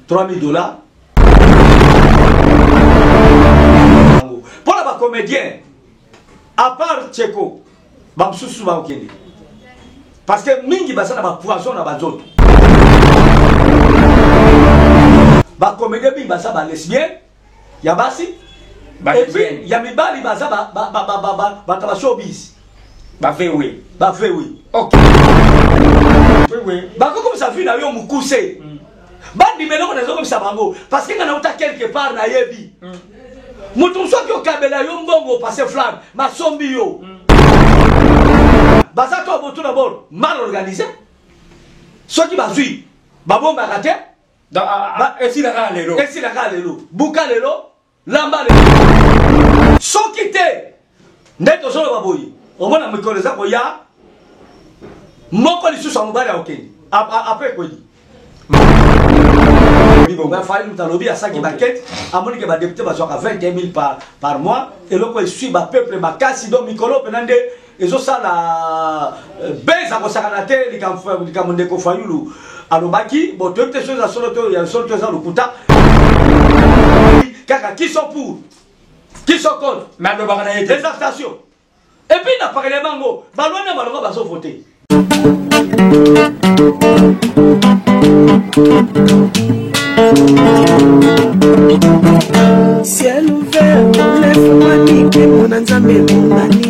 3000 dollars mpo na bacomédien à part Tcheko bamosusu bakokende parce que mingi baza na bapoison na banzoto. Bacomédien mingi baza balesbien ya basi et puis ya mibali baza bato ba showbiz. Bavewe. Bavewe. Ok. Bakokomisa vie na yo mokuse. Bandima eloko nazokomisa bango parce que nga nauta quelque part, nayebi moto mosusu aki okabela yo mbongo, passe flamme masombi yo. Baza to botu d'abord mal organisé. Soki bazwi, babombaka te. Esilaka lelo. Esilaka lelo, buka lelo, lamba lelo. Soki te nde tozoloba boye, omona mikolo eza koya, moko lisusu ya mobali akokende apres ekweli. Fali moto alobi asaki bakete, amoni ke badéputé bazwaka 21 000 par mois. Eloko esui bapeuple makasi. Donc mikolo mpena nde ezosala beza kosakana te. Likambo ndeko Fayulu alobaki, bon, toyebi te so eza solo to ya solo to eza lokuta kaka. Qui sont pour, qui sont contre? Mais alobaka na ye te. Exaltation. Et puis na parlement yango, balwa na balongo bazovote. Ciel ouvert olefungwami, nkembo na Nzambe emonani,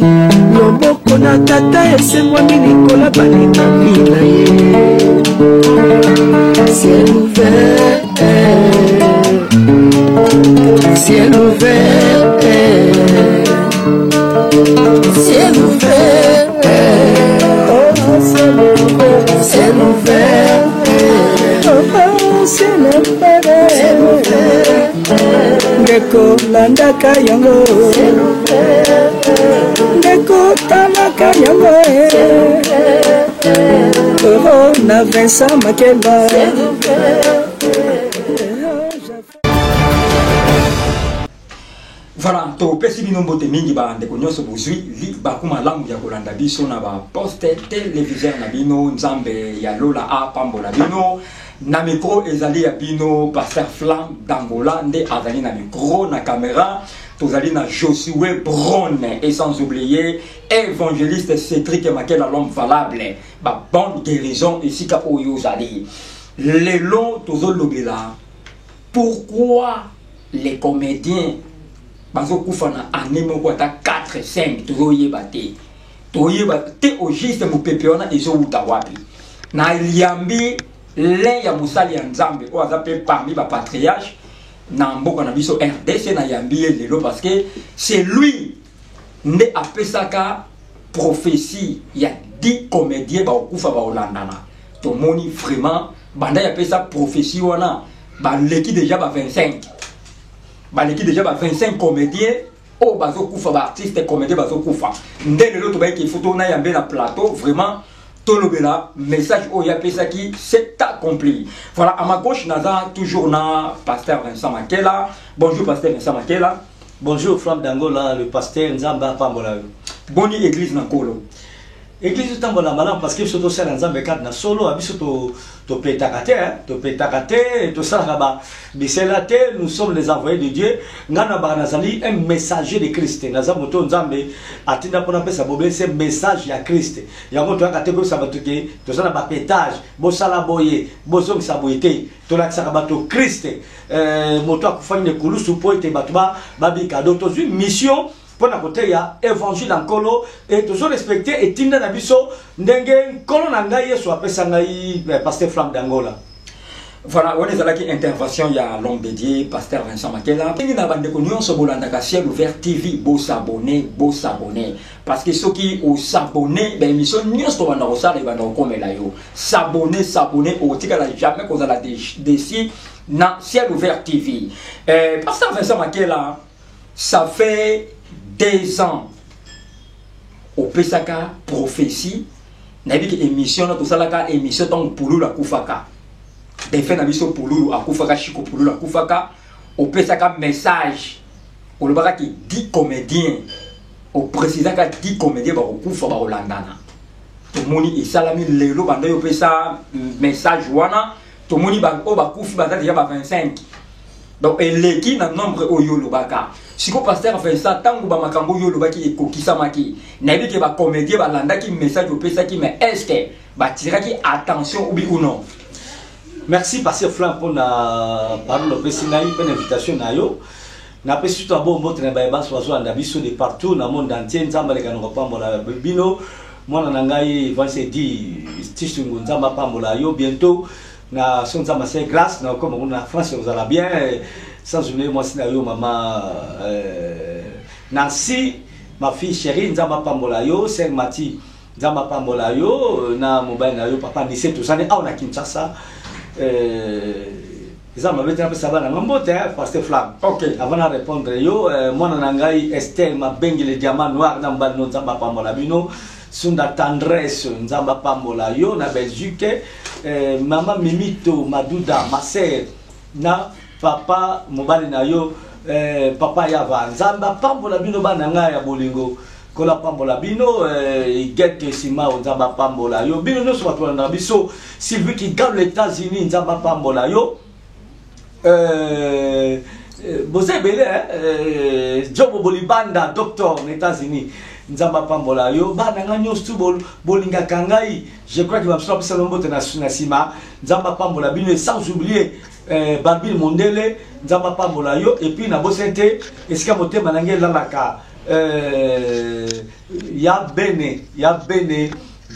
loboko na Tata esengwami likolo balingami na ye. Ciel ouvert, ciel ouvert, ciel ouvert, oh, ciel ouvert, ciel ouvert, oh, ciel ouvert, ciel ouvert. Ndeko, landaka yango, ndeko, talaka yango oh, na Vincent Makela. Voilà, topesi bino mbote mingi, bandeko nyonso bozwi libaku malamu ya kolanda biso na baposte téléviseur na bino. Nzambe ya lola apambola bino. Na micro ezali ya bino pasteur Flamme d'Angola nde azali na micro, na caméra tozali na Josué Bron et sans oublier évangéliste Cédric Makela, l'homme valable. Ba bonne guérison esika oyo ozali. Lelo tozolobela pourquoi les comédiens bazokufa na année moko ata 4 5. Tozoyeba te, toyeba te au juste mopepe wana ezowuta wapi. Na liambi l'un ya mosali ya Nzambe oyo aza mpe parmi bapatriarche na mboka na biso RDC. Nayambi ye lelo parce que c'est lui nde apesaka prophétie ya 10 comédien bakokufa bakolandana. Tomoni vraiment banda ya apesa prophétie wana, baleki déjà ba 25, baleki déjà ba 25 comédien oyo bazokufa, baartiste comédien bazokufa. Nde lelo tobayiki ifo tonayambe na plateau, vraiment tolobela message oyo apesaki, c'est accompli. Voilà, à ma gauche naza toujours na pasteur Vincent Makela. Bonjour, pasteur Vincent Makela. Bonjour, Flamme d'Angola, le pasteur. Nzambe apambola yo. Boni église na Nkolo? Église otambola malamu parce que biso tosala Nzambe kati na solo. Biso topetaka te, topetaka te, tosalaka bisela te. Nous sommes les envoyés de Dieu. Ngai na baka nazali un messager de Christ. Naza moto Nzambe atinda mpona apesa bobese message ya Christ. Yango toyaka te koyebisa bato ke toza na bapétage, bosala boye, bozongisa boye te. Tolakisaka bato Christ, moto akufaki na ekulusu mpo ete bato babika. Donc tozwi mission mpona koteya évangile ya Nkolo e tozorespecte etinda na biso ndenge Nkolo na ngai Yesu apesa ngai, pasteur Flamme d'Angola. Voilà, wana ezalaki intervention ya l'homme de Dieu, pasteur Vincent Makela. Ndenge na bandeko nyonso bolandaka Ciel Ouvert TV, bosabone, bosabone, parce que soki osabone, baémission nyonso tobanda kosala ebanda kokomela yo. S'abonne, s'abonne, okotikala jamais kozala déçu na Ciel Ouvert TV. Pasteur Vincent Makela, ça fait 2 ans opesaka prophétie. Nayebi ke émission na tosalaka émission ntango Pululu akufaka, défunt na biso Pululu akufaka, Chiko Pululu akufaka, opesaka message, olobaka ke 10 comédiens, oprécisaka 10 comédiens bakokufa bakolandana. Tomoni esalami lelo. Banda yo opesa message wana, Tomoni oyo bakufi baza deja ba 25, donc eleki na nombre oyo olobaka. Siko, pasteur Vincent, ntango bamakambo oyo olobaki ekokisamaki, nayebi ke bacomédien balandaki message opesaki, mais est ce que batiraki attention ou bien ou non? Merci, pasteur Flam, mpona parole opesi ngai mpe na invitation na yo. Napesi surtout abo mbote na baye baso bazolanda biso de partout na monde entier. Nzambe aleka na kopambola bino. Mwana na ngai Évangile Edi Tisungu, Nzambe apambola yo. Bientôt na so Nzambe asali grâce na okoma kuna na France, kozala bien. Sans oublier mwasi na yo, mama Nancy, ma fille chérie, Nzambe apambola yo. Sœur Mati, Nzambe apambola yo na mobali na yo, papa Nise. Tozali awa na Kinshasa. Eza mabe te napesa bana nga mbote, pasteur Flamme. Avant na répondre yo, mwana na ngai Esther Mabengele, diamant noir, na mobali no, Nzambe apambola bino. Sunda Tendresse, Nzambe apambola yo na Belgique. Mama Mimito Maduda, ma sœur, na papa mobali na yo, papa Yava, Nzambe apambola bino. Bana ngai ya bolingo, kola pambola bino. Igete Simao, Nzambe apambola yo. Bino nyonso bato balandaka biso, Sylvie Kigalo, États-Unis, Nzambe apambola yo. Boza ebele. Jobo Bolibanda, docteur na États-Unis, Nzambe apambola yo. Bana ngai nyonso bolingaka ngai, je crois que babiso bapesa mbote na nsima. Nzambe apambola bino. Et sans oublier Barbine Mondele, Nzambe apambola yo. Et puis nabosani te esika motema na ngai elalaka, ya bene, ya bene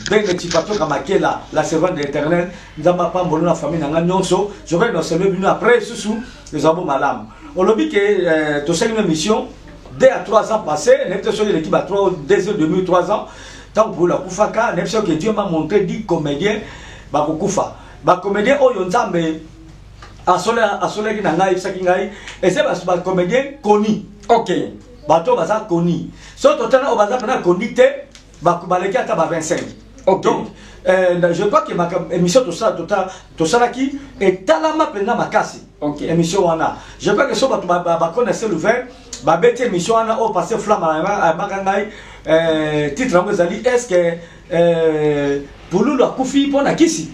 bene Cipatoka Makela, la servante de l'Éternel, Nzambe apambola na famille na ngai nyonso. Je vais nasalue bino après. Susu ezala bo malamu. Olobi ke tosali no émission 2 à 3 ans passé, nayebi te soki eleki ba 3, 2 ans, 2003 ans, ntango Pululu akufaka. Nayebi soki Dieu m'a montré 10 comédiens bakokufa. Bacomédien oyo Nzambe asolaki na ngai, ayebisaki ngai, eza bacomédien koni. Bato oyo baza koni, soki totala oyo baza mpena koni te, baleki ata ba 25. Donc je crois que émission tosalaki etalama mpenza makasi. Émission wana, je crois que so bato bakona ciel ouvert babeti émission wana oyo pasteur Flamme ayambaka ngai, titre yango ezali "Est ce que Pululu akufi mpo na kisi?"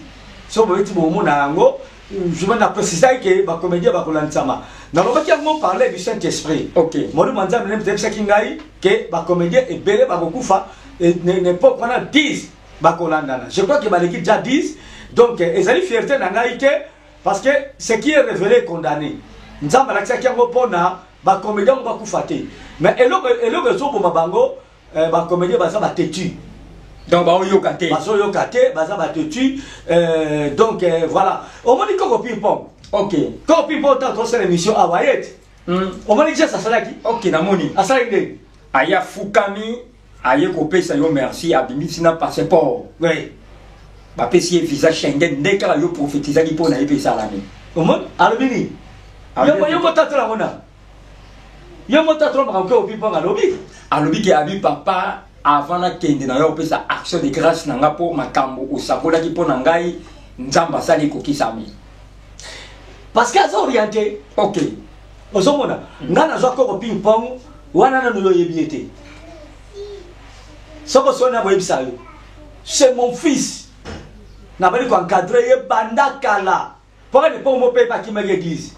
So boyeti bomona yango. Je vais na préciser ke bacomédien bakolandisama. Nalobaki yango parler du Saint Esprit. Molimo ya Nzambe nde ayebisaki ngai ke bacomédien ebele bakokufa na époque wana, 10 bakolandana. Je crois que baleki déjà 10. Donc ezali fierté na ngai te, parce que ce qui est révélé est condamné. Nzambe alakisaki yango mpona bacomédien yango bakufa te, mais eloko ezoboma bango, bacomédien baza batêtu. Donc baoyoka te. Bazoyoka te, baza batêtu. Donc voilà, omoni Koko Pimpong. Koko Pimpong, ntango tosala émission awa ye te, omoni geste asalaki. Ok, namoni. Asalaki ndenge Aye, afukami, aye kopesa yo merci, abimisi na passeport. Bapesi ye visa Schengen, nde kaka yo prophétisaki mpo na ye mpe esalami. Omoni, alobi nini? Yo motatola yango na yo motatola makambo. Koko Pimpong alobi. Alobi ke abi papa, avant nakende na yo opesa action de grâce na nga mpo makambo osakolaki mpo na ngai, Nzambe asali ekokisami. Parce que aza orienté. Ozomona, ngai nazwa Koko Ping Pong wana, nanu yo oyebi ye te. Soko soni boyebisa yo, c'est mon fils, nabali koencadre ye banda kala mpoka lipongo mpe bakimaki église.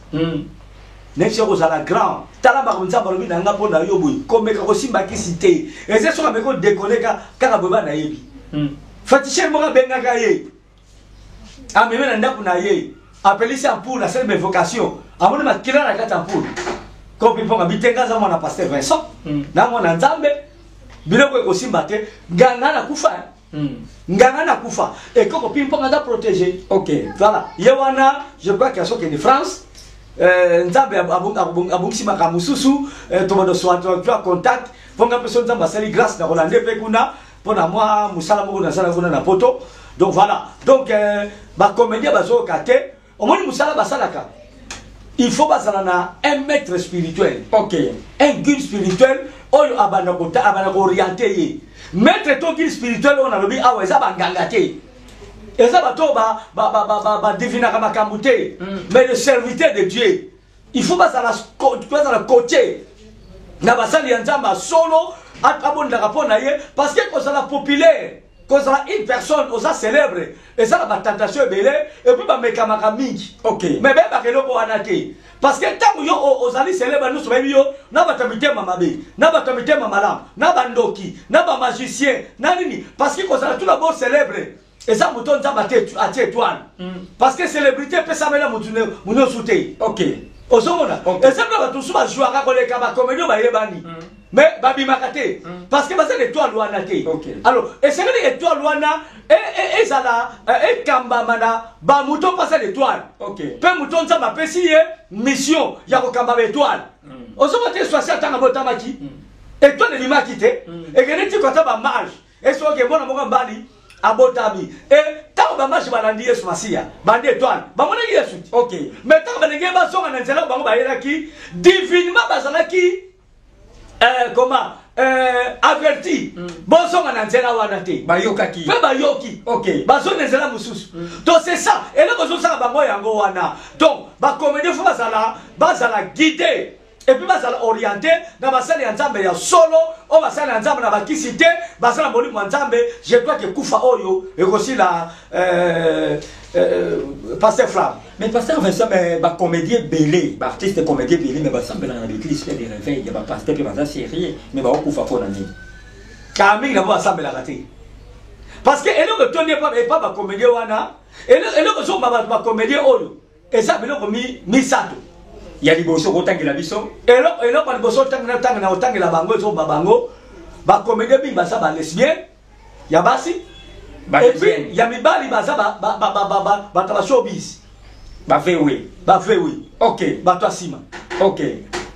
Neti soki kozala grand, tala makambo Nzambe alobi na nga mpo na yo boye, komeka kosimba kisi te. Eza soki ameki kodekone kaka boye, bana yebi. Féticheur moko abengaka ye, amemi na ndako na ye, apelisi ampoule, asali bainvocation, amoni makila na kati ya ampoule. Kopi mponga bitenga, aza mwana pasteur Vincent na mwana Nzambe, biloko ekosimba te. Nganga nakufa, nganga nakufa. Ekoko pi mponga aza protégé. Voilà, ye wana, je crois que azokende France. Nzambe abongisi makambo mosusu, tobanda twa contact mpo nga mpe so Nzambe asali grâce na kolanda mpe kuna mpo na mwa mosala moko nasala kuna na Poto. Donc voilà, donc bacomédien bazoyoka te. Omoni mosala basalaka, il faut bazala na un maître spirituel, un guide spirituel oyo abanda kota, abanda kooriente ye. Maître to guide spirituel oyo nalobi awa eza banganga te, eza bato oyo badivinaka makambo te, mais le serviteur de Dieu, il faut bazala coaché na basali ya Nzambe solo, abondaka mpo na ye, parce que kozala populaire. Kozala une personne oza célèbre eza na batentation ebele et puis bamekamaka mingi. Mais bayebaka eloko wana te, parce que ntango yo ozali célèbre, nyonso bayebi yo, na bato ya mitema mabe, na bato ya mitema malamu, na bandoki, na bamagicien, na nini. Parce que kozala tout d'abord célèbre eza moto Nzambe atie étoile, parce que célébrité epesamela motu nyonso te. Ozomona, eza mpe bato mosusu bazwaka koleka bacomédie oyo bayebani, mais babimaka te, parce que baza na étoile wana te. Alors esengeli étoile wana ezala ekambama na bamoto mpasa na étoile. Mpe moto Nzambe apesi ye mission ya kokamba baétoile. Ozomona te, swasi atanga botamaki, étoile ebimaki te, ekende ti kota bamages. Esoki mwana moko mbali abotami e, ntango bamages balandi Yesu Masiya, bandi étoile, bamonaki Yesu ti. Mais ntango balingi bazonga na nzela, bango bayelaki divinement, bazalaki comment averti, bozonga na nzela wana te. Bayokaki. Mpe bayoki. Bazonga na nzela mosusu. Donc c'est ça eloko ezosala bango yango wana. Donc bacomédie faut bazala guidé et puis bazala orienté na basali ya Nzambe ya solo, oyo basali ya Nzambe na bakisi te, bazala molimo ya Nzambe. Je crois que kufa oyo ekosila, pasteur Flamme. Mais pasteur Vincent, mais bacomédien ebele, baartiste comédien ebele, mais basambelaka na baeglise mpe de réveil ya bapasteur mpe baza sérieux, mais baokufa mpo na nini? Kaka mingi na bo basambelaka te, parce que eloko etondi epa bacomédien wana, eloko ezokoma bato bacomédien oyo eza biloko misato. Ya liboso kotangela biso? Eloko ya liboso tanga na kotangela bango, ezokoma bango bacomédien mingi baza balesbien ya basi, et puis ya mibali baza bato ba showbiz. Bavewe. Bavewe. Bato ya nsima.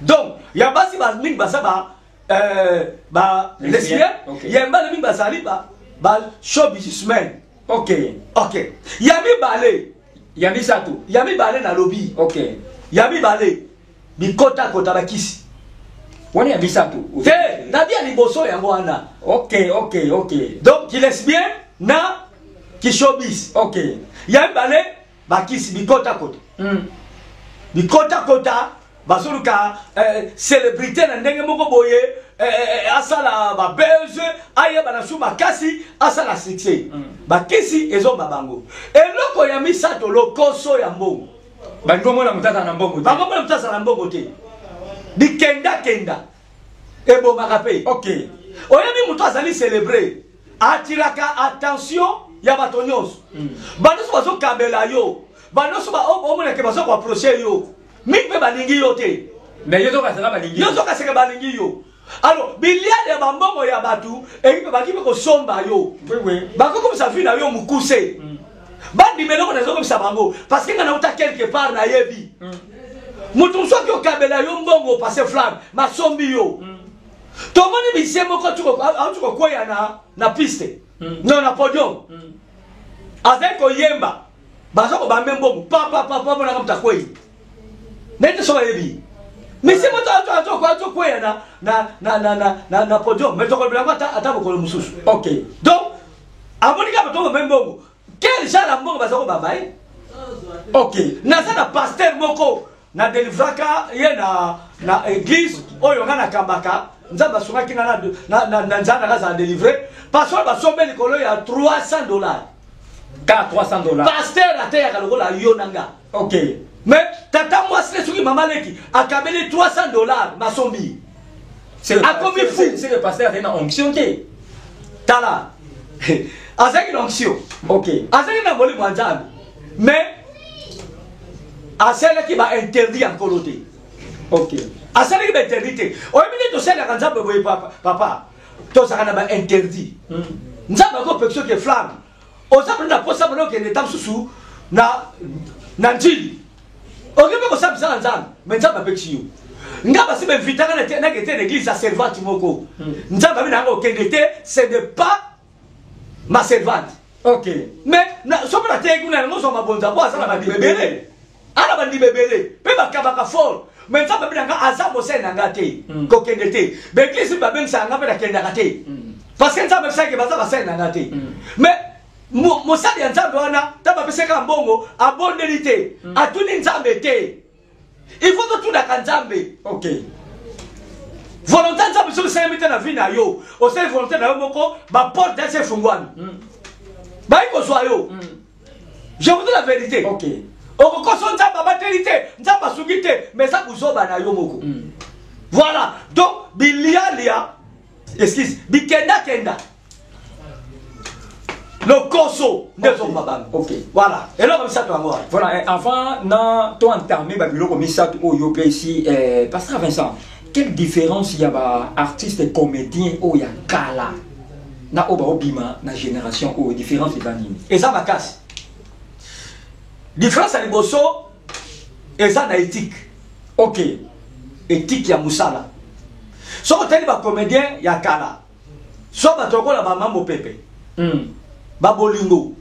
Donc ya basi mingi baza ba lesbien, ya mibali mingi bazali ba showbizman. Ok, ya mibale. Ya misato. Ya mibale nalobi. Ya mibale, bikotakota, bakisi. Wana ya misato. Te, nabi ya liboso yango wana. Donc kilesbien na kishowbiz. Ya mibale, bakisi, bikotakota. Bikotakota, bazoluka célébrité na ndenge moko boye, asala babuzz, ayeba na su makasi, asala succès. Bakisi ezomba bango. Eloko ya misato, lokoso ya mbongo. Balingi omona moto azala na mbongo te. Bango mona moto azala na mbongo te. Bikendakenda ebomaka mpe. Oyebi, moto azali célébré atiraka attention ya bato nyonso. Bato nyonso bazokabela yo, bato nyonso omonake baza koapprocher yo mingi mpe balingi yo te. Mais yo tokasaka balingi. Yo tokasaka balingi yo. Alors biliade ya bambongo ya bato eki mpe baki mpe kosomba yo, bakokomisa vie na yo mokuse. Bandima eloko nazokomisa bango, parce que nga nauta quelque part, nayebi moto mosusu aki okabela yo mbongo, passe flamme, masombi yo. Tomoni musicien moko auti kokweya na piste, non, na podium, azali koyemba, baza kobambe mbongo papapapa, monaka moto akwei nete so bayebi musicien moto azokweya na podium. Mais tokolobela yango ata mokolo mosusu. Donc amoni kaka bato bambe mbongo, quel genre ya mbongo baza kobamba ye. Naza na pasteur moko na délivraka ye na église oyo nga nakambaka. Nzambe asungaki nga na nzala nanga azala délivré. Pasteur basombe likolo ya 300 $. Ka 300 $. Pasteur ateyaka lokola yo na nga. Mais tata mwasi ne, soki mama leki akabeli 300 $, masombi, akomi fou. C'est le pasteur azali na onction te. Tala, azalaki na onction. Azalaki na molimo ya Nzambe, mais asalaki bainterdit ya Nkolo te. Asalaki bainterdit te. Oyebi nde tosalaka Nzambe boye, papa, tozalaka na bainterdit. Nzambe akopekisa oke flamme, oza mpena na posa mpena okende ta mosusu na Njili, oke mpe kosala misala Nzambe, mais Nzambe apekisi yo. Nga basi bainvitaka nake te na église ya servante moko. Nzambe abi na yango okende te, ce n'est pas ma servante. Mais soki nateyaki kuna, yango ozwa mabonza po aza na bandima ebele, ana bandima ebele mpe bakabaka fort. Mais Nzambe abi na nga aza mosali na nga te, kokende te. Baeglise babengisaka nga mpe nakendaka te, parce que Nzambe abisaki baza basali na nga te. Mais mosali ya Nzambe wana, ntango bapesaka mbongo, abondeli te, atuni Nzambe te. Il faut totunaka Nzambe. Volonté Nzambe soki esalemi te na vie na yo, osali volonté na yo moko, baporte esi efungwami, bayi kozwa yo. Je vous dis la vérité. Okokoso Nzambe abateli te, Nzambe asungi te, mais eza buzoba na yo moko. Voilà. Donc bilialia, excuse, bikendakenda, lokoso nde ezokoma bango. Voilà, eloko misato yango wana. Voilà, avant na to entamer babiloko misato oyo opesi, pasteur Vincent, quelle différence ya baartiste comédien oyo ya kala na oyo baobima na génération oyo? Différence eza nini? Eza makasi. Différence ya liboso eza na éthique. Éthique ya mosala. Soki otali bacomédien ya kala, so bato lokola bamambo pepe, babolingo,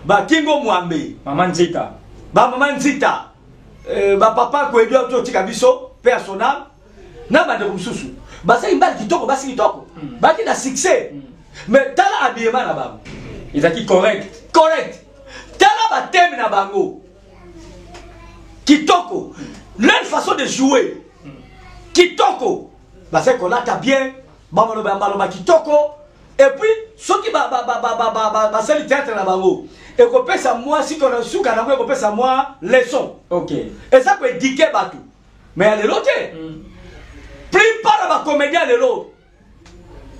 bakingo mwambe, mama Nzita, bamama Nzita, bapapa Koyebi oyo totika biso mpe ya sonam na bandeko mosusu, bazali mbali kitoko, basi kitoko, baki na succès. Mais tala habillement na bango. Ezalaki correct. Correct. Tala bathème na bango kitoko, leur façon de jouer kitoko, bazali kolata bien, bamaloba maloba kitoko. Et puis soki basali théâtre na bango, ekopesa mwa sikoyo suka nango, ekopesa mwa leçon. Eza koéduquer bato. Mais ya lelo te. Plupart ya bacomédien ya lelo,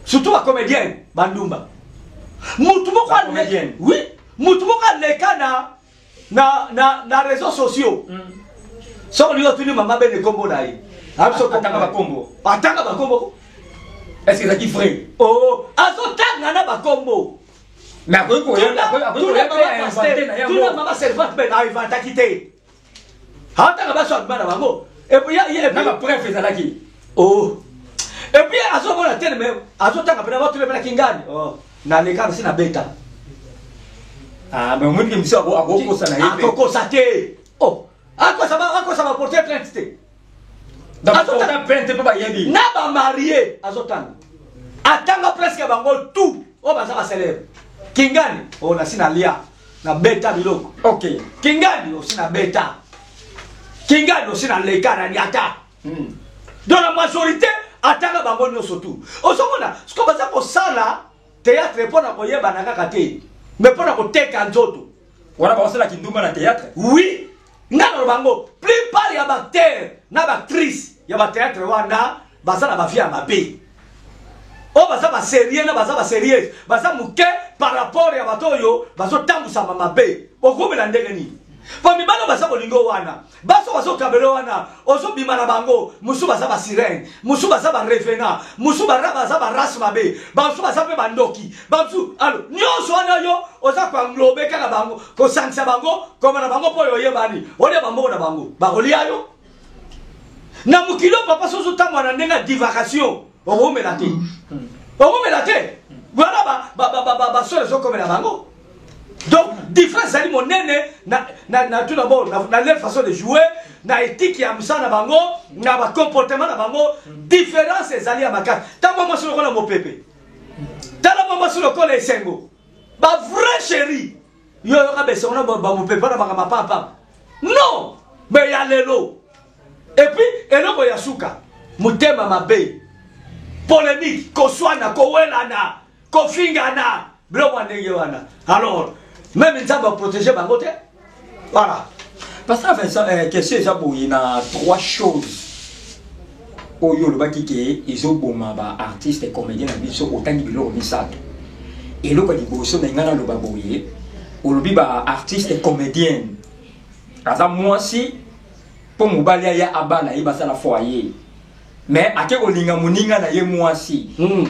surtout bacomédienne, bandumba. Mutu moko Bacomédienne. Oui, mutu moko aleka na réseaux sociaux, soki olingi otuni mama bene kombo na ye. Atanga bakombo. Atanga bakombo. Est ce que ezalaki vrai? Oh, azotanga na bakombo. Mais akoki koya mpe ainvente na Tuna yango. mama servante mpe ainventaki te, atanga baso abima na bango. Et puis Na bapreuve ezalaki? Oh, et puis azomona te, mais azotanga mpena batuna mpena kingani. Oh, naleka nasi nabeta. Ah, mais omoni ke miso akokosa na ye mpe. Akokosa te. Oh, akosa baporte plainte te. Donc porta plainte mpo bayebi. Na bamarie azotanga, atanga presque bango tout oyo baza bacélèbre. Kingani oyo nasi nalia, nabeta biloko. Kingani osi nabeta, kingani osi naleka na niata. Donc la majorité atanga bango nyonso tu. Ozomona siko baza kosala théâtre mpo na koyebana kaka te, mais mpo na koteka nzoto. Wana baosalaki ndumba na théâtre? Oui, nga naloba yango, plupart ya baacteur na baactrice ya bathéâtre wana baza na bavie ya mabe. Oyo baza basérieux na baza basérieuse baza moke par rapport ya bato oyo bazotambusama mabe. Okomela ndenge nini? Po mibali oyo baza kolingo wana, baso bazokabela wana, ozobima na bango, mosusu baza basirène, mosusu baza barevenant, mosusu baza barace mabe, bamosusu baza mpe bandoki, bamosusu. Alo nyonso wana yo oza koenglober kaka bango, kosangisa bango, koma na bango mpo oyo oyebani, olia bamboko na bango, bakolia yo na mokili oyo. Papa, soki ozotambola na ndenge ya divagation, okomela te, okomela te. Voilà, basolo ezokomela bango. Donc différence ezali monene na tout d'abord na leur façon de jouer, na éthique ya mosala na bango, na bacomportement na bango. Différence ezali ya makasi. Ntango mwasi lokola mopepe, tala mwa mwasi lokola esengo, bavrai chéri yo yoka besengo na bamopepe wana, makambo pampam non. Mais ya lelo, et puis eloko ya suka, motema mabe, polémique, koswana, kowelana, kofingana, biloko ya ndenge wana. Alors même Nzambe aprotéger bango te. Voilà. Pasteur Vincent, question eza boye: na trois choses oyo olobaki ke ezoboma baartiste comédien na biso, otangi biloko misato. Eloko ya liboso na ngai naloba boye, olobi baartiste comédienne aza mwasi, mpo mobali aya abala ye, basala foyer, mais ake kolinga moninga na ye mwasi.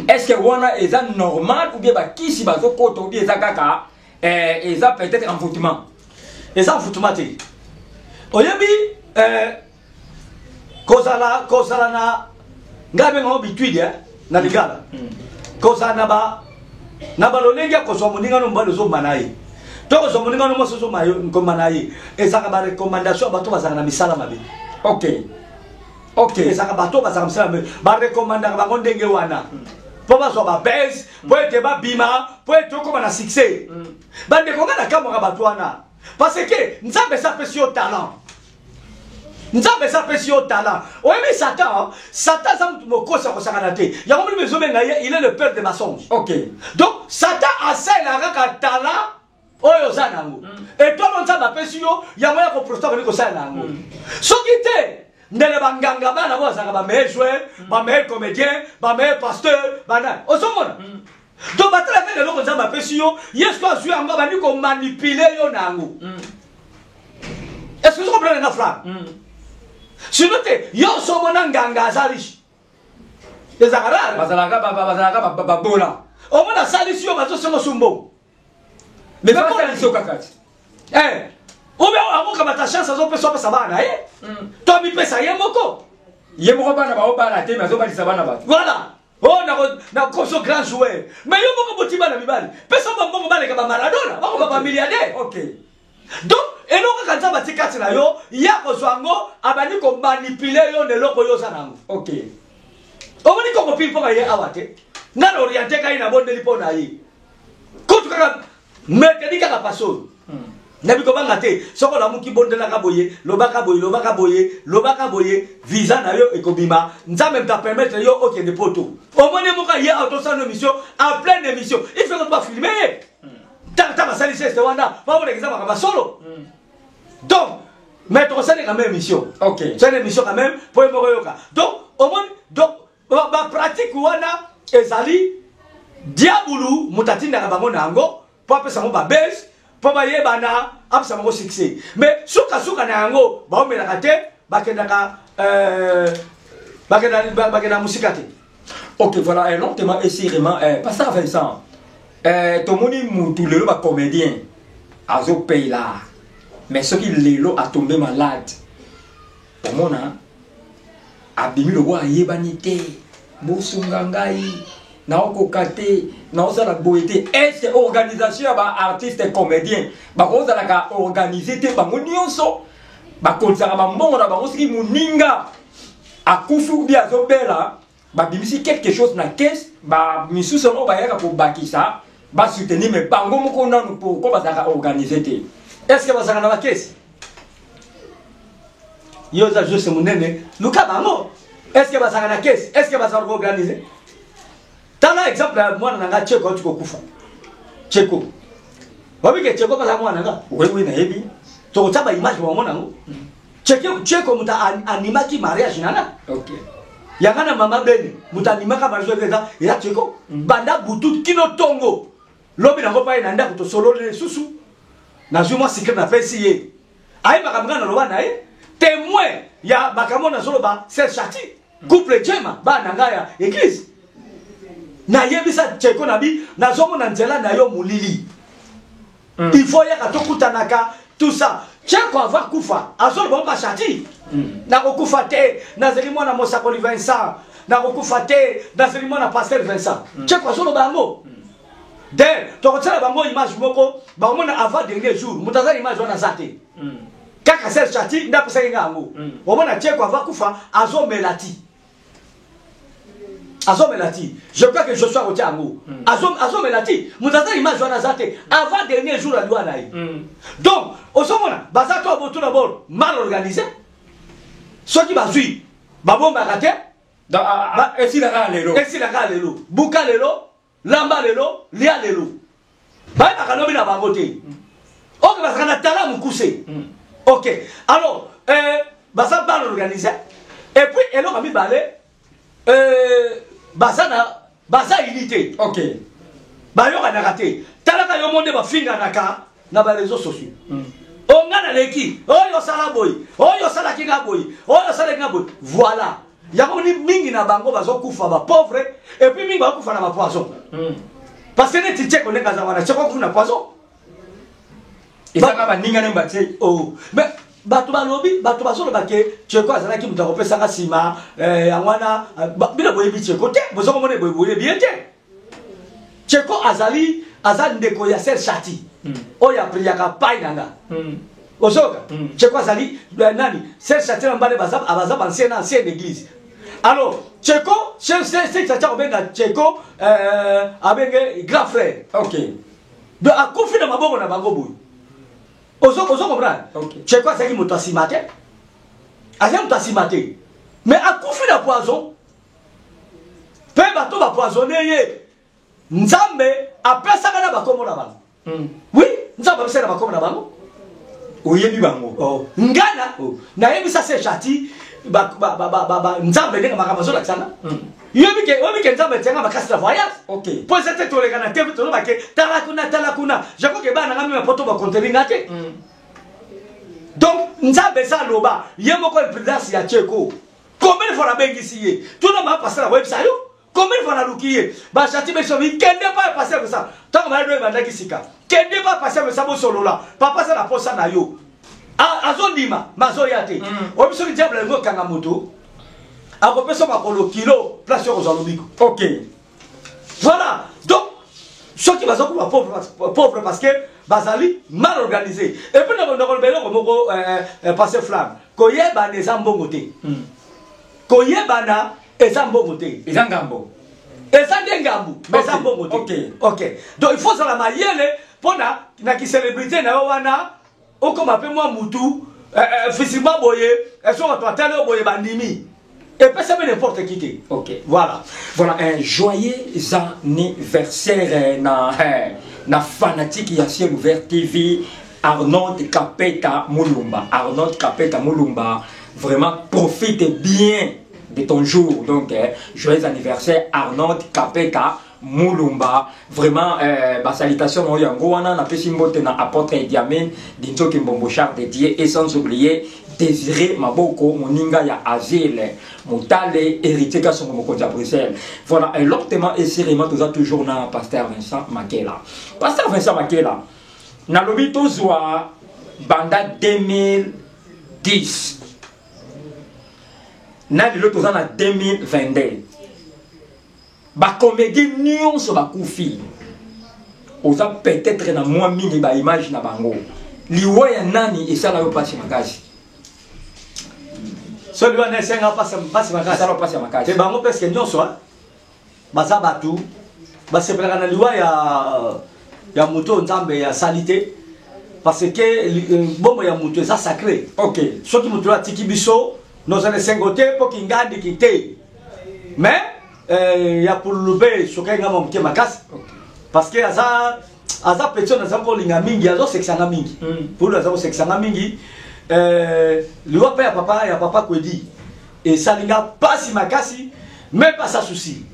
Est ce que wana eza normal ou bien bakisi bazokota, ou bien eza kaka eza peut-être envoûtement? Eza envoûtement te. Oyebi, kozala na ngai abengango bitwidi, eh, na lingala, kozala na balolenge ya kozwa moninga no mobali ozomba na ye, to kozwa moninga no mwasi ozokoma na ye, ezalaka barecommandation ya bato bazalaka na misala mabe. Ezalaka bato bazalaka misala mabe, barecommandaka bango ndenge wana mpo bazwa babese, mpo ete babima, mpo ete okóma na succès. Bandeko, ngai nakamwaka bato wana, parce que Nzambe esi apesi yo talent. Nzambe esi apesi yo talent. Oyebi Satan, Satan aza moto mokosi ya kosakana te. Yango moni bezobenga ye, il est le père de mensonge. Donc Satan asalelaka kaka talent oyo oza na yango. Étoile oyo Nzambe apesi yo, yango ya koprofite abandi kosalela yango. Soki te, ndele banganga bana bo bazalaka ba meilleur joueur, ba meilleur comédien, ba meilleur pasteur, bana. Ozomona? Donc batala kaka eloko Nzambe apesi yo, Yesu azwi yango abandi komanipuler yo na yango. Est-ce que vous comprenez nga Franck? Sinon te, yo osomona nganga aza riche. Ezalaka rare. Bazalaka babola. Omona asalisi yo bazosenga so mbongo. Mais basalisi yo kaka ti. Eh. Obe akokamata chance azopesa opesa bana na ye. To amipesa ye moko. Ye moko bana baobala te, mais azobalisa bana bato. Voilà. Oh, nakoso grand joueur. Mais yo moko boti bana mibali. Pesa ba mbongo baleka ba Maradona, bakoma ba milliardaire. Donc, eloko kaka Nzambe atie kati na yo, ye akozwa yango, abandi komanipuler yo na eloko yo oza na yango. Omoni Kongo Ping Pong aye awa te. Nga na oriente ngai na bondeli mpo na ye. Kutu kaka mercredi kaka passe oyo. Nabi kobanga te, soki olamuki bondelaka boye, lobaka boye, lobaka boye, lobaka boye, visa na yo ekobima, Nzambe moto apermettre yo okende poto. Omoni moko aye awa tosala no émission, en pleine émission, il faut que ba filmer ye. Tango tango asali geste wana, bamona eza makambo ya solo. Donc, mais tokosali quand même émission. Tosali émission quand même po ye moko yoka. Donc, omoni, donc ba pratique wana ezali diabulu moto atindaka bango na yango po apesa bango ba buzz, po bayebana, apesa bango succès. Mais sukasuka na yango baomelaka te, bakendaka mosika te. Ok, voilà, lentement et sûrement, Pasteur Vincent, tomoni mutu lelo ba comédien azo paye là. Mais soki lelo a tombé malade, omona abimi lokola ayebani te, bosunga ngai, naokoka te, naosala boye te. Est-ce que organisation ya ba artiste comédien bakozalaka organiser te bango nyonso, bakotisaka ba mbongo na bango soki moninga akufi ou bien azobela, babimisi quelque chose na caisse, ba misusu oyo bayaka kobakisa, ba soutenir, mais bango moko nanu pourquoi bazalaka organiser te? Est-ce que bazalaka na ba caisse? Yo oza juste monene, luka bango. Est-ce que bazalaka na caisse? Est-ce que bazalaka organiser? Tala exemple ya mwana na nga Tcheko auti kokufa. Tcheko. Oyebi ke Tcheko bazalaka mwana na nga? Oui, oui, nayebi. Tokotia ba image bango nango. Tcheko, Tcheko moto animaki mariage na nga. Yanga na mama Beni, moto animaka mariage eza, eza Tcheko. Banda butu kino tongo. Lobi nango pa ye na ndako tosololi lisusu. Nazwi mwa secret napesi ye. Ayebaka nga naloba na ye. Témoin ya makambo nazoloba, c'est Chati. Couple Jema, bana nga ya église. Nayebisa Tcheko na bi, nazomona nzela na yo molili. Il faut yaka tokutanaka tout ça. Tcheko avant kufa, azoloba ba Chati. Nakokufa te, nazali mwana mosakoli Vincent. Nakokufa te, nazali mwana pasteur Vincent. Tcheko azoloba yango. D'ailleurs, tokotiela bango image moko, bakomona avant dernier jour, moto aza image wana aza te. Kaka Serge Chati nde apesaki nga yango. Omona Tcheko avant kufa, azomela ti. Azomela ti. Je crois que Joshua akotia yango. Azomela ti. Moto aza image wana aza te. Avant dernier jour aliwa na ye. Donc, ozomona, baza to botu d'abord mal organisé. Soki bazwi, babombaka te. Donc, esilaka lelo. Esilaka lelo. Buka lelo, lamba lelo, lia lelo. Bayebaka lobi na bango te. Ok, bazalaka na talent mokuse. Ok. Alors, baza mal organisé. Et puis, eloko ya mibale, baza na, baza unité. Bayokanaka te. Talaka yo monde bafinganaka na ba réseaux sociaux. Onga na leki, oyo osala boye, oyo osalaki nga boye, oyo osalaki nga boye. Voilà. Yango ni mingi na bango bazokufa ba pauvre et puis mingi bakufa na ba poison. Parce que neti Tcheko ndenge aza wana, Tcheko akufa na poison. Ezaka baninga ne batie. Oh, mais bato balobi, bato bazoloba ke Tcheko azalaki moto akopesaka nsima, yango wana, bino boyebi Tcheko te, bozo komona boye boyebi ye te. Tcheko azali, aza ndeko ya Serge Chati. Oyo apriaka pai na nga. Ozoka? Tcheko azali, nani? Serge Chati na mbale baza, baza ba ancien na ancienne église. Alors, Tcheko, Serge Chati akobenga Tcheko, abenge grand frère. Donc akufi na maboko na bango boye. Ozo comprendre? Tcheko azalaki moto ya nsima te. Aza moto asima te, mais akufi na poison. Mpe bato bapoisonne ye, Nzambe apesaka na bakombo na bango. Oui, Nzambe apesaka na bakombo na bango. Oyebi bango? Oh. Ngana, oh. Nayebisa se jati Nzambe ndenge makambo azolakisanga. Oyebi ke Nzambe etianga makasi na voyage. Mpo eza te toleka na TV, toloba ke tala kuna, tala kuna. Je crois ke bana nanga meme poto bakonteli nga te. Donc Nzambe eza aloba ye moko imprudence ya Tcheko. Combien de fois nabengisi ye? Tuna ma pasteur akoyebisa yo. Combien de fois naluki ye? Bashati biso kende pa pasteur kosa. Tango malado ebandaki sika. Kende pa pasteur kosa bosolola. Papa aza na posa na yo. Azondima, mazoya te. Oyebi soki diable alingi okanga moto, akopesa makolo kilo place yo kozwa lobiko. Voilà. Donc soki baza kuba pauvre, pauvre parce que bazali mal organisé. Et puis na koloba eloko moko, pasteur Flamme, koyebana eza mbongo te. Koyebana eza mbongo te. Eza ngambo. Eza nde ngambo, mais eza mbongo te. Ok. Donc il faut zala mayele mpona na kicélébrité na yo wana okoma mpe mwa mutu physiquement boye, soki bato batali oyo boye bandimi. Epesa mpe n'importe qui te. Voilà. Voilà, un joyeux anniversaire na fanatique ya Ciel Ouvert TV, Arnold Kapeta Mulumba. Arnold Kapeta Mulumba, vraiment profite bien de ton jour. Donc, joyeux anniversaire Arnold Kapeta Mulumba. Vraiment, ba salutation na yango wana na pesi mbote na apôtre Diamine Dinzoki Mbombo Char de Dieu, et sans oublier Désiré Maboko moninga ya Asile Motale héritier Kasongo mokonzi ya Bruxelles. Voilà, et lentement et sérieusement toza toujours na pasteur Vincent Makela. Pasteur Vincent Makela, na lobi tozwa banda 2010 na lelo toza na 2022, ba comédie nyonso bakufi, oza peut-être na mwa mingi ba image na bango. Liwa ya nani esala yo mpasi makasi? So liwa na esenga mpasi makasi. Esala mpasi ya makasi. Te, bango presque nyonso baza bato basepelaka na liwa ya moto oyo Nzambe asali te, parce que bomoi ya moto eza sacré. Soki moto oyo atiki biso, nozala esengo te mpo kingandiki te. Mais ya pululu mpe soki nga mwa moke makasi, parce que aza petit oyo naza kolinga mingi, azosekisanga mingi. Pululu aza kosekisanga mingi. Liwa mpe ya papa Kwedi esali nga mpasi makasi, mais pas sa souci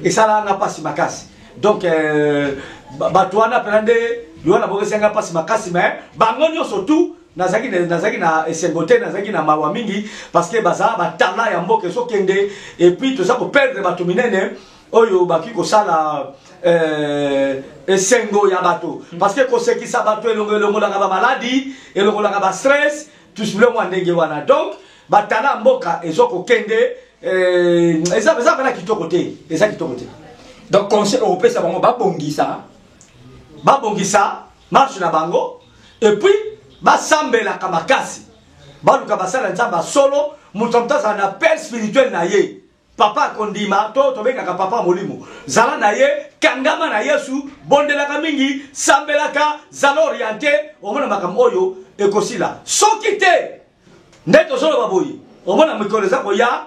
esalaka nga mpasi makasi. Donc bato wana mpena nde liwa na bango esali nga mpasi makasi, mais bango nyonso tout nazalaki na esengo te, nazalaki na mawa mingi, parce que baza batala ya mboka ezokende, et puis toza koperdre bato minene oyo baki kosala esengo ya bato, parce que kosekisa bato elongo elongolaka bamaladi, elongolaka bastress, tous biloko ya ndenge wana. Donc batala ya mboka ezokokende, eza mpena kitoko te, eza kitoko te. Donc conseil okopesa bango, babongisa? Babongisa marche na bango, et puis basambelaka makasi, baluka basala Nzambe ya solo. Moto ya moto azala na père spirituel na ye, papa akondima to tobengaka papa molimo. Zala na ye, kangama na Yesu, bondelaka mingi, sambelaka, zala orienté, omona makambo oyo ekosila. Soki te, nde tozoloba boye, omona mikolo eza koya,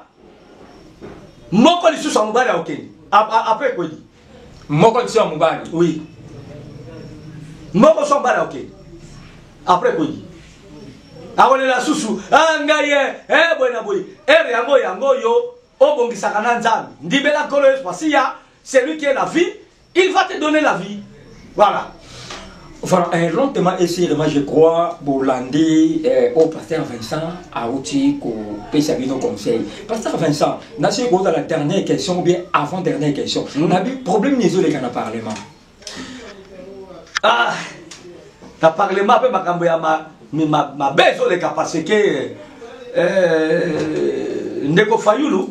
moko lisusu ya mobali akokende après Kwedi. Moko lisusu ya mobali? Oui, moko so mobali akokende après Kwedi, akolela susu: "Ah, ngai ye boye na boye." Ere yango yango oyo obongisaka na Nzambe. Ndimela Nkolo Yesu Masiya, c'est lui qui est la vie, il va te donner la vie. Voilà. Voilà, lentement et sûrement, je crois, Bolandi, au pasteur Vincent, auti kopesa bino conseil. Pasteur Vincent, nasi ko la dernière question ou bien avant-dernière question. Nabi problème ezoleka na parlement. Ah, na parlement mpe makambo ya mabe ezoleka, parce que ndeko Fayulu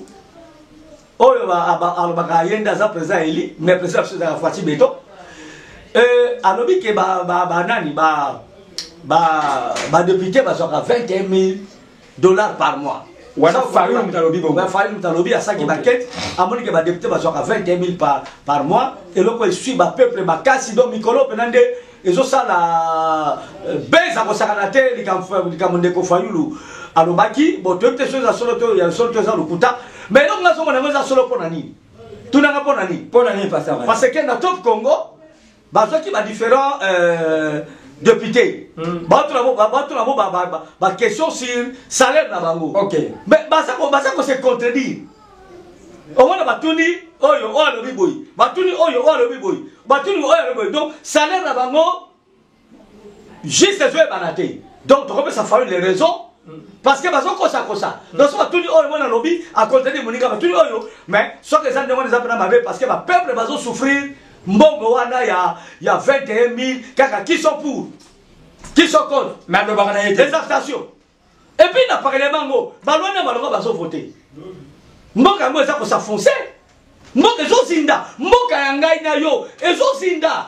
oyo alobaka ye nde aza président élu, mais président biso ezalaka Fatshi Béton. Alobi ke banani badéputé bazwaka 21 000 $ par mois. Wana Fayulu moto alobi bongo? Fayulu moto alobi, asalaki baquete, amoni ke badéputé bazwaka 21 000 par mois. Eloko esui bapeuple makasi. Donc mikolo mpena nde Ezosala beza kosakana te likambo ndeko Fayulu alobaki. Bon, toyebi te soki eza solo to ya solo to eza lokuta, mais eloko nga azomona yango eza solo. Mpo na nini? Tunanga mpo na nini. Mpo na nini, pasteur? Parce que na Top Congo bazwaki badifférents députés, batuna bo baquestion sur salaire na bango. Mais baza kose contredire. Omona batuni oyo, oyo alobi boye, batuni oyo, oyo alobi boye, batuni oyo alobi boye. Donc salaire na bango juste ezoyebana te. Donc tokopesa Fayulu les raisons, parce que bazokosakosa. Donc so batuni oyo, mwana alobi acontredire moninga, batuni oyo. Mais soki eza ndenge wana, eza mpena mabe, parce que bapeuple bazosouffrir. Mbongo wana ya 21 000 kaka, qui sont pour, qui sont contre? Mais alobaka na ye te. Les abstentions. Et puis na parlement yango, balwani balongo bazovote. Mboka yango eza kos'enfoncer, mboka ezozinda, mboka ya ngai na yo ezozinda.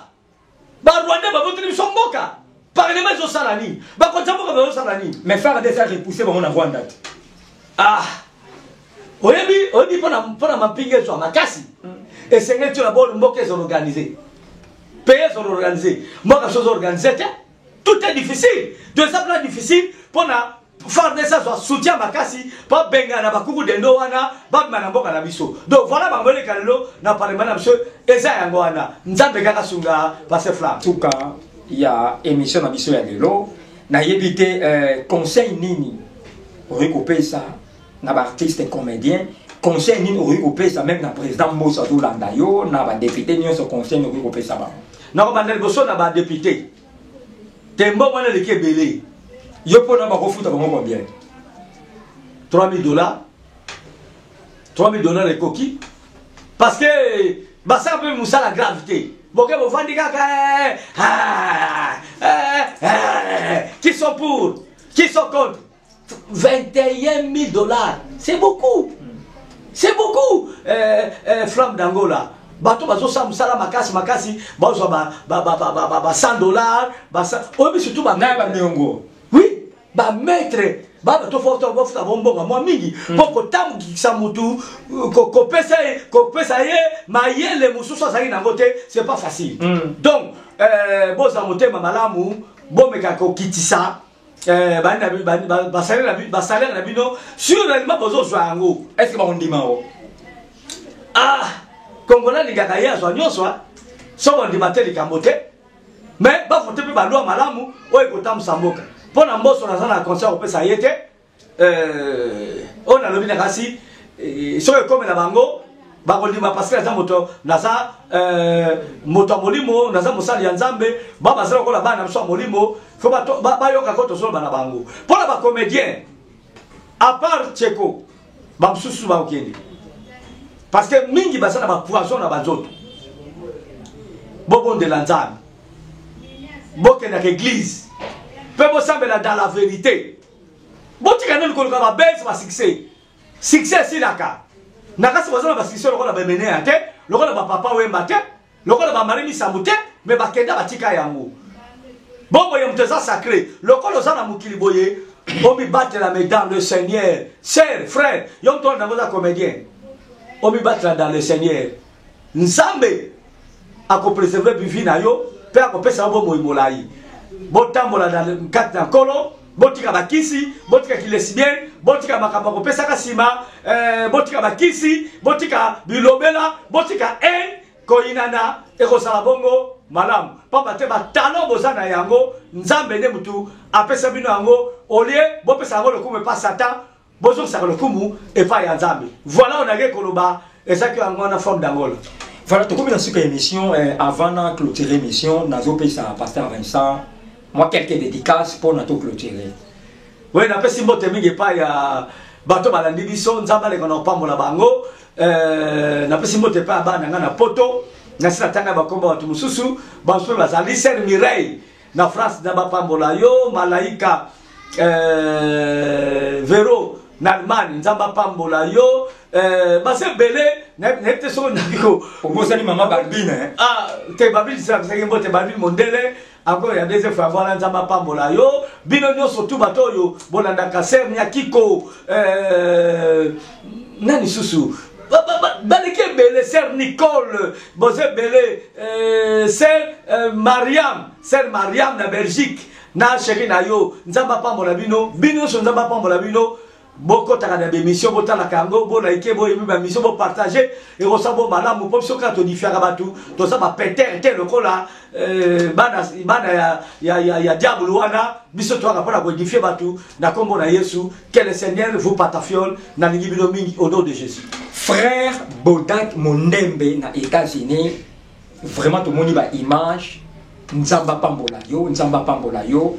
Barwandais baboteli biso mboka. Parlement ezosala nini? Bakonzi ya mboka bazosala nini? Mais FARDC a repoussé bango na Rwanda te. Ah, oyebi, oyebi, mpona mampinga ezwa makasi, esengeli ti na bolo mboka ezoorganiser, pays ezoorganiser. Mboka biso ezoorganiser te, tout est difficile. Donc eza plan difficile mpona FARDC azwa soutien makasi mpo abengana bakuku dendo wana, babima na mboka na biso. Donc voilà, bango eleka lelo na parlement na biso eza yango wana. Nzambe kaka sunga, pasteur Flam. Suka ya émission na biso ya lelo, nayebi te conseil nini okoki kopesa na baartiste comédien, conseil nini okoki kopesa même na président Mboso azolanda yo, na badéputé nyonso, conseil nini okoki kopesa bango? Nakobanda liboso na badéputé te. Mbongo wana eleki ebele. Yo, mpona bakofuta bango combien? 3000 dollars, 3000 dollars ekoki, parce que basala mpe mosala grave te. Boke bovandi kaka, qui sont pour, qui sont contre. 21 000 dollars, c'est beaucoup, c'est beaucoup. Flamme d'Angola, bato bazosala mosala makasi makasi, bazwa ba 100 dollars. Oyebi, surtout na baniongo. Oui, bamaître bato bafuta bombonga mwa mingi mpo kotambukisa mutu, kopesa ye mayele mosusu azalaki nango te, c'est pas facile. Donc bozala motema malamu, bomeka kokitisa basalaire na bino sur réellement bozozwa yango. Est ce que bakondima o? Ah, Congolais alingaka ye azwa nyonso. So bondima te, likambo te, mais bavote mpe baloi malamu oyo ekotambusa mboka. Mpo na Mboso, naza na conseil kopesa ye te. Oyo nalobi na kasi, soki ekomela bango, bakondima, parce que naza moto, naza moto ya molimo, naza mosali ya Nzambe. Ba baza lokola bana na biso ya molimo, fo bayoka ko tozoloba na bango. Mpo na bacomédien, à part Tcheko, bamosusu bakokende, parce que mingi baza na bapoison na banzoto. Bobondela Nzambe, bokendaka église mpe bosambela dans la vérité. Botika nde koluka babese basuccès. Succès esilaka na kasi. Baza na basuccès lokola baemenea te, lokola bapapa Wemba te, lokola bamari misambo te, mais bakenda batika yango. Bomboye moto eza sacré. Lokola oza na mokili boye, omibatela mais dans le Seigneur. Cher frère, yo moto wana nango oza comédien, omibatela dans le Seigneur. Nzambe akopréserver vie na yo mpe akopesa yo bomoi molai. Botambola na kati na Nkolo, botika bakisi, botika kilesbienne, botika makambo akopesaka nsima, botika bakisi, botika bilobela, botika haine, koyinana. Ekozala bongo malamu, pamba te batalon boza na yango, Nzambe nde mutu apesa bino yango. Olie bopesa yango lokumu epa Satan, bozongisaka lokumu epai ya Nzambe. Voilà, onake koloba ezaki yango wana, forme d'Angola. Voilà, tokomi na suka émission. Avant na clôturer émission, nazopesa pasteur Vincent moi quelques dédicaces mpo na toclôturer. Oui, napesi mbote mingi epai ya bato balandi biso. Nzambe aleka na kopambola bango. Napesi mbote epai ya bana ngai na Poto. Nasi natanga bakomba bato mosusu, bamosusu bazali sœur Mireille na France na bapambola yo, Malaika Vero na Allemagne, Nzambe apambola yo. Basi ebele, nayebi te soki naki. Obosani mama Balbine. Ah te, Balbine saki mbote, Balbine mondele encore ya deuxième fois. Voilà, Nzambe apambola yo bino nyonso tu bato oyo bolandaka. Sœur Nyakiko, nani susu? Baleki ebele, sœur Nicole, boza ebele, sœur Mariam, sœur Mariam na Belgique, na chéri na yo, Nzambe apambola bino, bino nyonso Nzambe apambola bino. Bokotaka na bémission, botalaka yango, bolike, boyebi ba mission, bopartage, ekosala bo malamu mpo biso kaka todifiaka bato, toza bapetere te lokola bana, bana ya diable wana. Biso toyaka mpona koédifie bato na nkombo na Yesu. Que le Seigneur vous patafiole. Nalingi bino mingi au nom de Jésus. Frère Bodak Mondembe na États-Unis, vraiment tomoni ba image. Nzambe apambola yo, Nzambe apambola yo.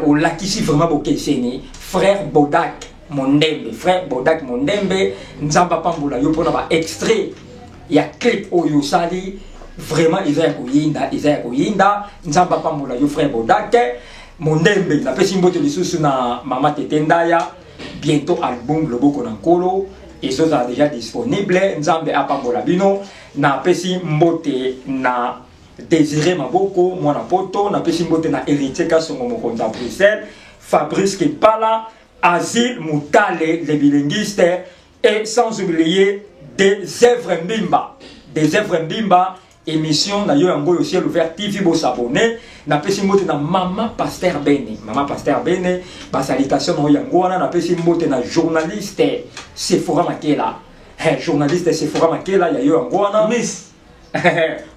Olakisi vraiment bokeseni. Frère Bodak Mondembe, frère Bodak Mondembe, Nzambe apambola yo mpona ba extrait ya clip oyo osali. Vraiment eza ya koyinda, eza ya koyinda. Nzambe apambola yo, frère Bodak Mondembe. Napesi mbote lisusu na mama Tete Ndaya. Bientôt album Loboko na Nkolo ezozala déjà disponible. Nzambe apambola bino. Napesi mbote na Désiré Maboko, mwana poto. Napesi mbote na Héritier Kasongo, mokonzi ya Bruxelles, Fabrice Kepala, Azil Moutale, les bilinguistes, et sans oublier des œuvres Mbimba, des œuvres Mbimba. Émission na yo yango oyo, Ciel Ouvert TV, bosabone. Napesi mbote na mama Pasteur Bene, mama Pasteur Bene, basalutation na yo yango wana. Napesi mbote na journaliste Sephora Makela. Journaliste Sephora Makela, ya yo yango wana. Miss.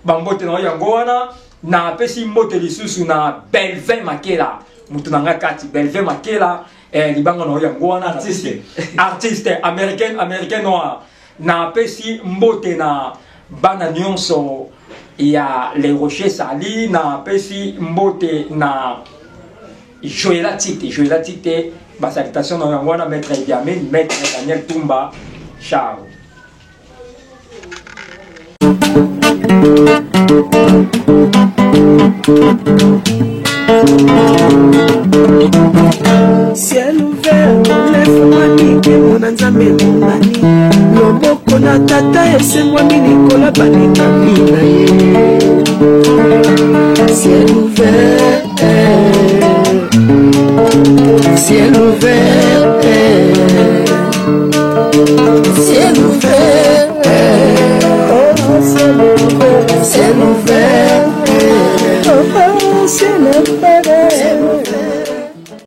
Bambote na yo yango wana. Napesi mbote lisusu na Belvin Makela, moto na nga kati, Belvin Makela, libanga na yo yango wana. Artiste. Artiste américain, américain noir. Napesi mbote na bana nyonso ya Les Rochers Sali. Napesi mbote na Joela Tite, Joela Tite, basalutation na yo yango wana. Maître Diamin, maître Daniel Tumba, ciao. Ciel ouvert efungwami, nkembo na Nzambe ebongani, loboko na Tata esengwami likolo balingami na ye. Ciel ouvert, ciel ouvert, ciel ouvert, oh, ciel ouvert, ciel ouvert.